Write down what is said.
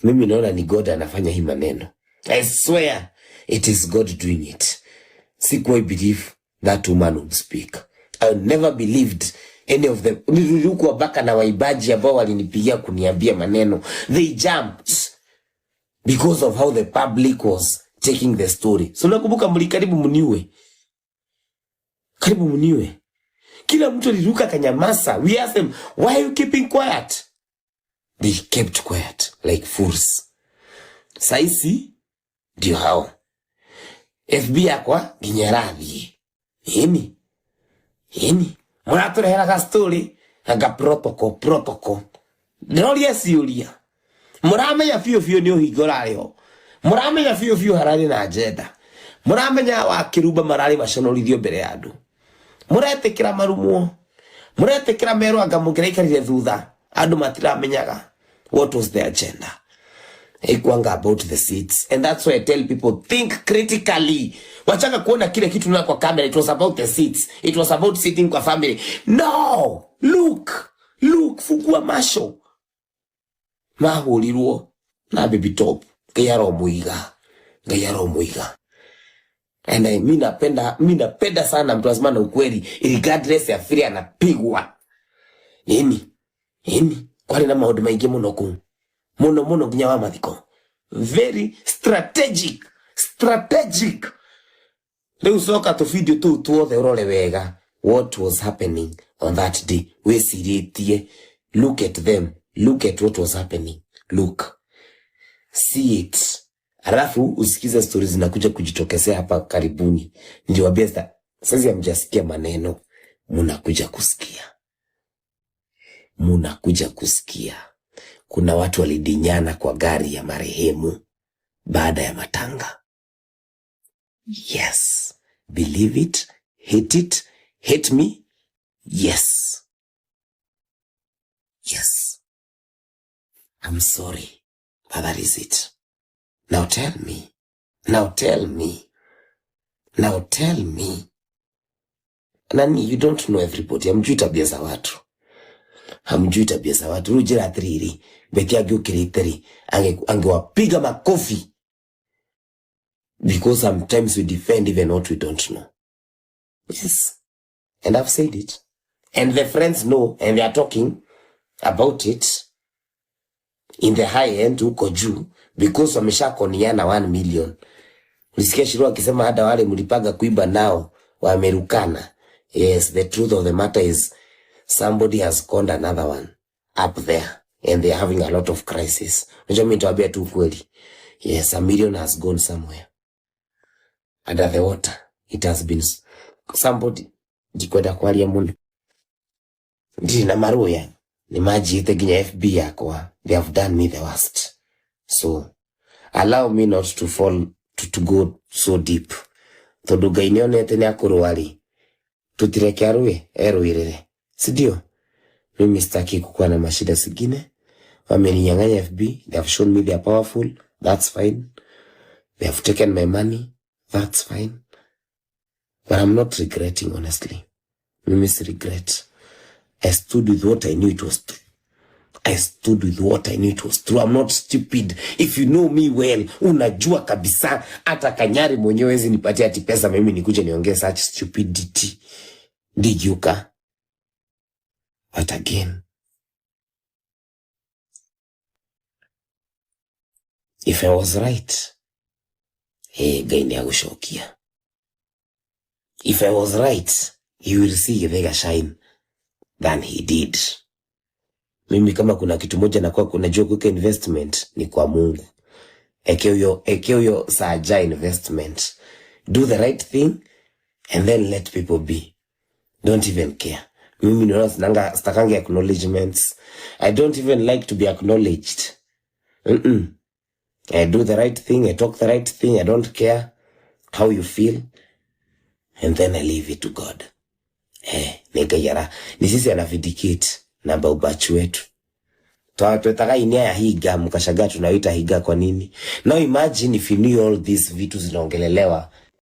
Mimi naona ni God anafanya hii maneno. I swear it is God doing it. Sikuwahi believe that woman would speak. I never believed any of them. Nilirukwa baka na waibaji ambao walinipigia kuniambia maneno. They jumped because of how the public was taking the story. So nakumbuka mlikaribu mniue. Karibu mniue. Kila mtu aliruka kanyamasa. We asked them, why are you keeping quiet? They kept quiet like fools. Saisi ndio hao. FB yakwa nginya ĩrathiĩ. Ĩni ĩni mũratũrehera ga story anga protocol protocol. Ndĩroria ciũria. Mũramenya biũ biũ nĩ ũhinga ũrarĩ ho. Mũramenya biũ biũ hararĩ na agenda. Mũramenya wa kĩrumba mararĩ maconorithio mbere ya andũ. Mũretĩkĩra marumwo. Mũretĩkĩra merwo anga mũngĩraikarire thutha andũ matiramenyaga what was the agenda. Ikuanga about the seats, and that's why I tell people, think critically. Wachanga kuona kile kitu na kwa camera. It was about the seats, it was about sitting kwa family. No, look, look, fungua macho. Mahurirwo na baby top. Ngai aromuiga, Ngai aromuiga. And mi napenda sana mtu azima na ukweli regardless ya vile anapigwa. Nini nini kwari na maundu maingi muno kuu muno muno nginya wa mathiko. Very strategic, strategic. Riu coka tu video tuu tuothe urore wega what was happening on that day. Wiciritie, look at them, look at what was happening, look, see it, alafu usikize stories zinakuja kujitokezea hapa karibuni. Niliwaambia sasa hamjasikia maneno, munakuja kusikia, munakuja kusikia. Kuna watu walidinyana kwa gari ya marehemu baada ya matanga. Yes, believe it, hate it, hate me. Yes, yes. I'm sorry, but that is it. Now tell me, now tell me, now tell me. Nani, you don't know everybody. Hamjui tabia za watu. Hamjui tabia za watu. Rĩu njĩra atĩrĩrĩ, Beti angĩũkĩrĩte rĩ, angewapiga makofi. Because sometimes we defend even what we don't know. Yes. And I've said it. And the friends know, and they are talking about it in the high end huko juu, because wameshakoniana 1 million. Ulisikia Shiru akisema hata wale mlipaga kuiba nao wamerukana. Yes, the truth of the matter is somebody has conned another one up there and they are having a lot of crisis. Unajua mimi nitawaambia tu ukweli. Yes, a million has gone somewhere under the water. It has been somebody ndikwenda kwaria muno. Ndiri na maruya ni majiite nginya FB yakwa. They have done me the worst. So allow me not to fall to go so deep. Tondu Ngai nĩonete nĩ akũrũa rĩ, tutireke arũe erũĩrĩre, si ndio? Mimi sitaki kukuwa na mashida zingine. Wameninyang'anya FB, they have shown me they are powerful, that's fine. They have taken my money, that's fine. But I'm not regretting, honestly. Mimi si regret. I stood with what I knew it was true. I stood with what I knew it was true. I'm not stupid. If you know me well, unajua kabisa hata Kanyari mwenyewe hawezi nipatia ati pesa mimi nikuje niongee such stupidity. Ndigiuka. But again, if I was right, hey, Ngai nĩagũcokia. If I was right, you will see Githaiga shine than he did. Mimi kama kuna kitu moja na kwa kunajua kuweka investment ni kwa Mungu. Eke huyo saja investment. Do the right thing and then let people be. Don't even care. Mimi naona sinanga sitakangi acknowledgements. I don't even like to be acknowledged. I do the right thing, I talk the right thing, I don't care how you feel, and then I leave it to God. Nĩ Ngai ara ni sisi anavindicate na baubachu wetu. Twetaga ini ya higa, mkashangaa tunaita higa kwa nini? Now imagine if you knew all these vitu zinaongelelewa